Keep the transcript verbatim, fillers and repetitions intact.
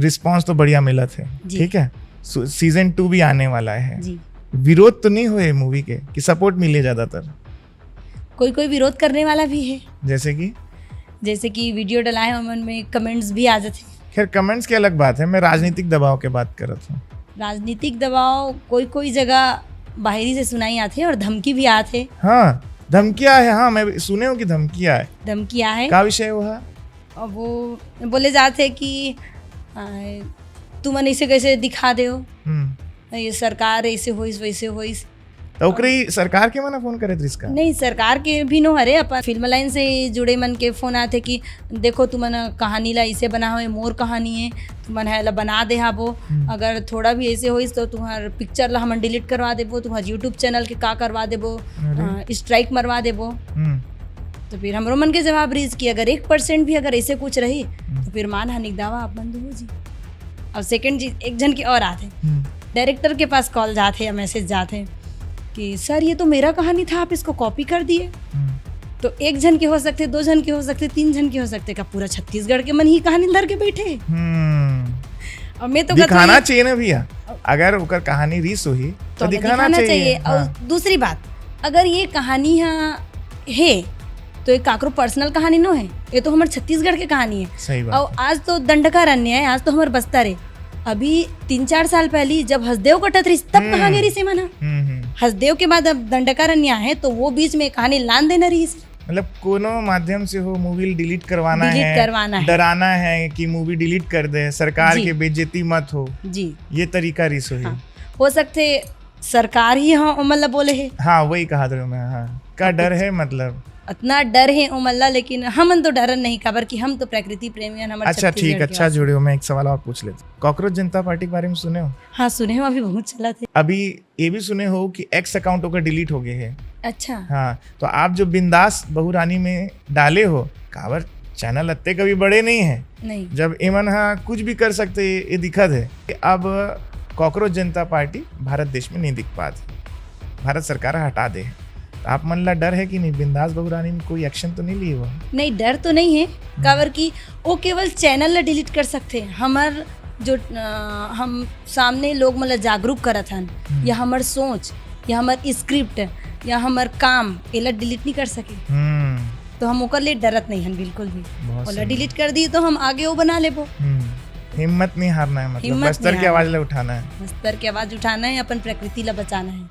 Response तो बढ़िया मिलत हे। जी। ठीक है, सीजन टू भी आने वाला है। जी। विरोध तो नहीं हुए मूवी के कि सपोर्ट मिले ज्यादातर? कोई कोई विरोध करने वाला भी है। जैसे कि? जैसे कि वीडियो डलाए, ओमन में कमेंट्स भी आ जाते हैं। खैर, कमेंट्स की अलग बात है, मैं राजनीतिक दबाव के बात करत हूँ। राजनीतिक दबाव कोई कोई जगह बाहरी से सुनाई आते हैं और धमकी भी आते हैं। हाँ, धमकिया है। हाँ, मैं सुने हूँ कि धमकिया है। धमकिया है। का विषय हुआ? और वो बोले जाते हैं कि आ, तुमन ऐसे कैसे दिखा दे हो, हम्म। ये सरकार ऐसे होइस वैसे होइस। तो ओकरे सरकार के मना फोन करे रिस का? नहीं, सरकार के भी नो हरे, अपन फिल्म लाइन से जुड़े मन के फोन आते कि देखो तुमन कहानी ला ऐसे बना हो, ये मोर कहानी है, तुमन है ला बना दे हाबो। हम्म। अगर थोड़ा भी ऐसे होइस तो तुम्हार पिक्चर ला हमन डिलीट करवा देबो, तुम्हार यूट्यूब चैनल के का करवा देबो, अरे। स्ट्राइक मरवा देबो। हम्म। तो फिर हमरो मन के जवाब रहीस कि अगर एक परसेंट भी अगर ऐसे कुछ रही हम्म। तो फिर मानहानि के दावा आप बंद हो जी। और सेकंड चीज, एक झन के और आते, हम्म। डायरेक्टर के पास कॉल जाते या मैसेज जाते कि सर, ये तो मेरा कहानी था, आप इसको कॉपी कर दिए। हम्म। तो एक झन के हो सकते, दो झन के हो सकते, तीन झन के हो सकते, का पूरा छत्तीसगढ़ के मन ही कहानी धर के बैठे? हम्म। और मैं तो कहती हूँ, दिखाना ये चाहिए ना भैया, अगर ओकर कहानी रिस होही तो तो दिखाना दिखाना चाहिए। चाहिए। और हाँ। दूसरी बात, अगर ये कहानी यहाँ है तो ये काकरो पर्सनल कहानी नो है, ये तो हमारे छत्तीसगढ़ की कहानी है। सही बात और है। आज तो दंडकारण्य है, आज तो हमारे बस्तर है। अभी तीन चार साल पहली जब हसदेव कटत रही तब हम्म। कहानी रही से मना। हम्म, हम्म। हसदेव के बाद अब दंडकारण्य है तो वो बीच में कहानी लान देना रही से। मतलब कोनो माध्यम से हो मूवी डिलीट करवाना डिलीट है, करवाना है। डराना है कि मूवी डिलीट कर दे, सरकार जी। के बेइज्जती मत हो, जी। ये तरीका रिस होही। हाँ। हो सकते सरकार ही हाँ ओमन ला बोले है। हाँ, वही कहा था मैं। हाँ, का डर है मतलब? इतना डर है ओमन ला, लेकिन हमन तो डरन नहीं, काबर कि हम तो प्रकृति प्रेमी हन, हमर अच्छा, छत्तीसगढ़ ठीक, के अच्छा वासी। जुड़े हो, मैं एक सवाल और पूछ लेता हूँ। कॉकरोच जनता पार्टी के बारे में सुने हो? हाँ, सुने हो, अभी बहुत चला थे। अभी ये भी सुने हो कि एक्स अकाउंट ओकर डिलीट हो गए है। अच्छा। हाँ, तो आप जो बिंदास बहुरानी में डाले हो, काबर चैनल अत्ते कभी बड़े नहीं है। नहीं। जब एमन हा कुछ भी कर सकते, ये दिखत है कि अब कॉकरोच जनता पार्टी भारत देश में नहीं दिख पात, भारत सरकार हटा दे। तो आप मन ला डर है कि नहीं, बिंदास बहुरानी में कोई एक्शन तो नहीं लिए हुआ? नहीं, डर तो नहीं है, काबर कि वो केवल चैनल ला डिलीट कर सकते हैं। हमर जो अ, हम सामने लोग मन ला जागरूक करत हन, हम्म। या हमर सोच, या हमर स्क्रिप्ट, या हमर काम, एला डिलीट नहीं कर सके। हम्म। तो हम ओकर लिए डरत नहीं हन बिल्कुल भी। बहुत ओला सुंदर। डिलीट कर दी तो हम आगे वो बना लेबो। हम्म। हिम्मत नहीं हारना है, मतलब हिम्मत बस्तर नहीं की आवाज हारना। ला उठाना है। बस्तर की आवाज उठाना है, अपन प्रकृति ला बचाना है।